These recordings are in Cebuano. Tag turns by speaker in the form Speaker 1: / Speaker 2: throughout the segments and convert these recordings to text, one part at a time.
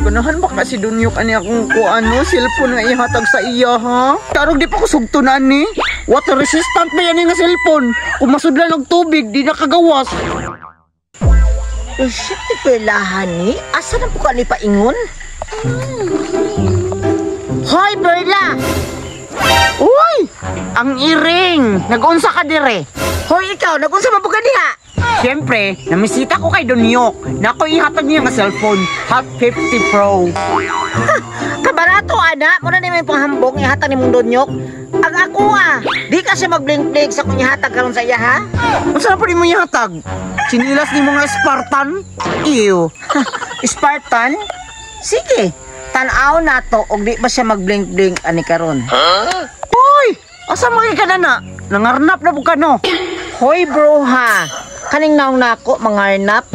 Speaker 1: Ganahan ba kasi Dunyok ani akong kuano cellphone nga ihatag sa iya ha? Tarog di pa ko sugtunan ni. Water resistant ba yan nga cellphone? Kung masudlan og tubig di nakagawas.
Speaker 2: Shit, perlahan ni. Asa na po ka ni paingon? Hoy, Perla!
Speaker 1: Uy! Ang iring! Nag-unsa ka dire?
Speaker 2: Hoy, ikaw! Nag-unsa man po ka diha?
Speaker 1: Siyempre, namisita ko kay Dunyok. Nako ihatag niya nga cellphone, Hot 50 Pro.
Speaker 2: Kabarato, ana. Muna ni may panghambong, ihatag ni mong Dunyok. Ang ako ah, di ka siya mag-blink-blink sa kung ihatag karon sa iya, ha?
Speaker 1: Unsa na po ni mo ihatag? Sinilas ni mga Spartan? Ew.
Speaker 2: Spartan? Sige, tan-aw na to og di ba siya mag-blink-blink ani karon.
Speaker 1: Huh? Hoy! Asa man ka na na? Nangarnap na po ka no?
Speaker 2: Hoy bro ha, kaning naong nako mangarnap.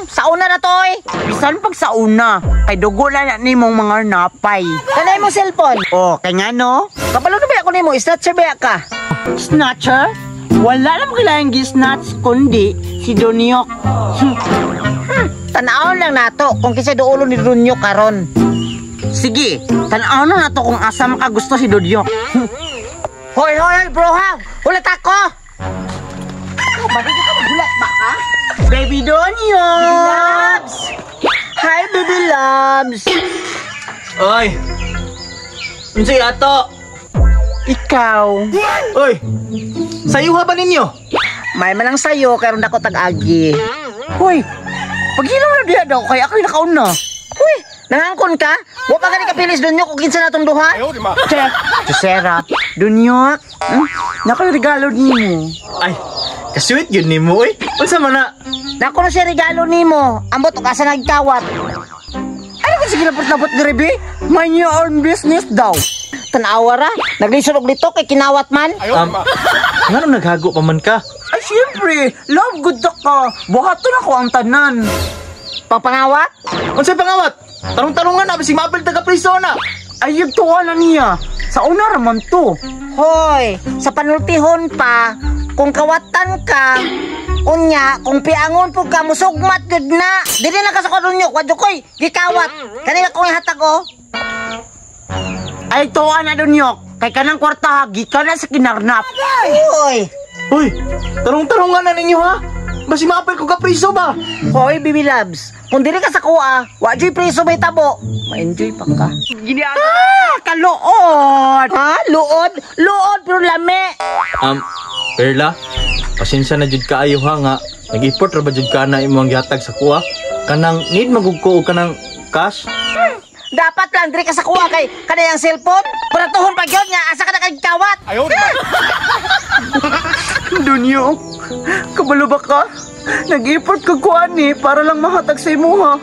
Speaker 2: Sa una na to oy.
Speaker 1: Bisan pag sa una, kay dugo na na nimong mga napay.
Speaker 2: Kanay mo cellphone.
Speaker 1: Oh, kay ngano?
Speaker 2: Kabalo na ba ako nimo? Snatcher ba ka?
Speaker 1: Snatcher? Wala na mo kailangan gi-snatch kundi si Dunyok.
Speaker 2: Tan-aw lang nato kung kinsa duolo ni Dunyok karon.
Speaker 1: Sige, tan-aw na nato kung asa makagusto si Dunyok.
Speaker 2: Hoy, hoy, hoy, bro ha! Hulat ako! Bakit ka maghulat ba ka?
Speaker 1: Baby Dunyok!
Speaker 2: Baby Loves! Hi, Baby Loves!
Speaker 3: Oy! Unsay ato?
Speaker 1: Ikaw.
Speaker 3: Oy! Sayo ha ba ninyo?
Speaker 2: May man lang sayo, karon ako tag-agi.
Speaker 1: Hoy! Paghilom na diha daw, kaya ako'y nakauna.
Speaker 2: Uy! Nangangkon ka? Wa pa gani kapilis Dunyok kung kinsa natong duha?
Speaker 1: Che, Josera, Dunyok, nako'y regalo nimo.
Speaker 3: Ay, kasuwit yun nimo, oy. Unsa man na?
Speaker 2: Nako na siya regalo nimo. Ambot og asa nagkawat.
Speaker 1: Ano kasi ginapot-lapot diri be? Mind your own business daw.
Speaker 2: Tanawa ra, naglisod og dito kay kinawat man.
Speaker 3: Nganong naghago pa man ka?
Speaker 1: Ay siyempre, love good ka. Buhaton ako ang tanan.
Speaker 2: Pangpangawat?
Speaker 3: Unsay pangawat? Tarong-tarungan na, bisig maapil taga-priso na.
Speaker 1: Ay, yugtuwa na niya. Sa una raman to.
Speaker 2: Hoy, sa panultihon pa, kung kawatan ka, unya, kung piangon po ka, musugmat gud na. Dili na ka sa Dunyok, wadyo ko'y gikawat. Kanila kong ihatag, oh.
Speaker 1: Ay, tuwa na Dunyok. Kay kanang kwarta, gikan na sa kinarnap.
Speaker 2: Hoy!
Speaker 3: Hoy, tarong-tarungan na ninyo, ha? Basi maapil ko ka priso ba?
Speaker 2: Hoy, Baby Loves, kung dili ka sa kuha, wa joy priso may tabo. Ma-enjoy pa ka.
Speaker 1: Ah, kaluod!
Speaker 2: Ha? Luod? Luod pero lami.
Speaker 3: Perla, pasensya na jud kaayo ha nga. Nag-import ra ba jud ka na imong gihatag sa kuha? Kanang need magugko og kanang cash?
Speaker 2: Dapat lang diri ka sa kuha kay kanang cellphone. Baratuhon pa gyud nga asa ka na kagkawat.
Speaker 3: Ayaw.
Speaker 1: Dunyok, kabalo ba ka? Nag-import ka kuha ni para lang mahatag sa imuha.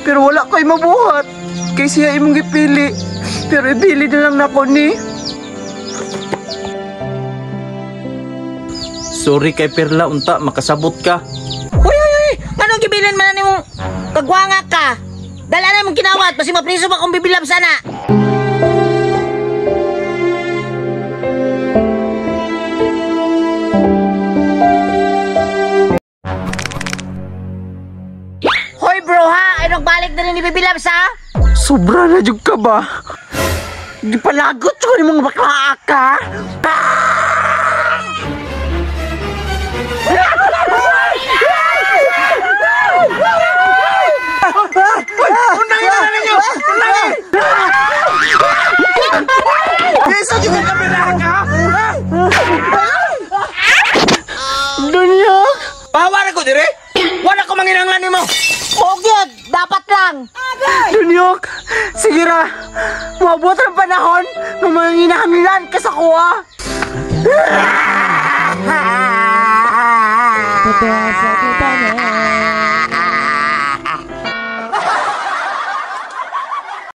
Speaker 1: Pero wala kay mabuhat. Kay siya imong gipili. Pero ibili na lang nako ni.
Speaker 3: Sorry kay Perla, unta makasabot ka.
Speaker 2: Uy, uy, uy! Anong gibilin man na nimong kagwanga ka? Dala na mong kinawat, basi mapriso pa kung bibilab sana. Hoy bro ha, ay nagbalik na rin ni Bibilab sa?
Speaker 1: Sobra na jud ka ba? Gipalagot ko ni mga bakla ka.
Speaker 3: Unangin na ninyo! Unangin! Isa yung kamera ka!
Speaker 1: Dunyok!
Speaker 3: Pahawa na ko dire! Wala ko manginanglan nimo!
Speaker 2: Bogyod! Dapat lang!
Speaker 1: Dunyok! Sige ra! Maabot ang panahon na manginahanglan ka sa kuha!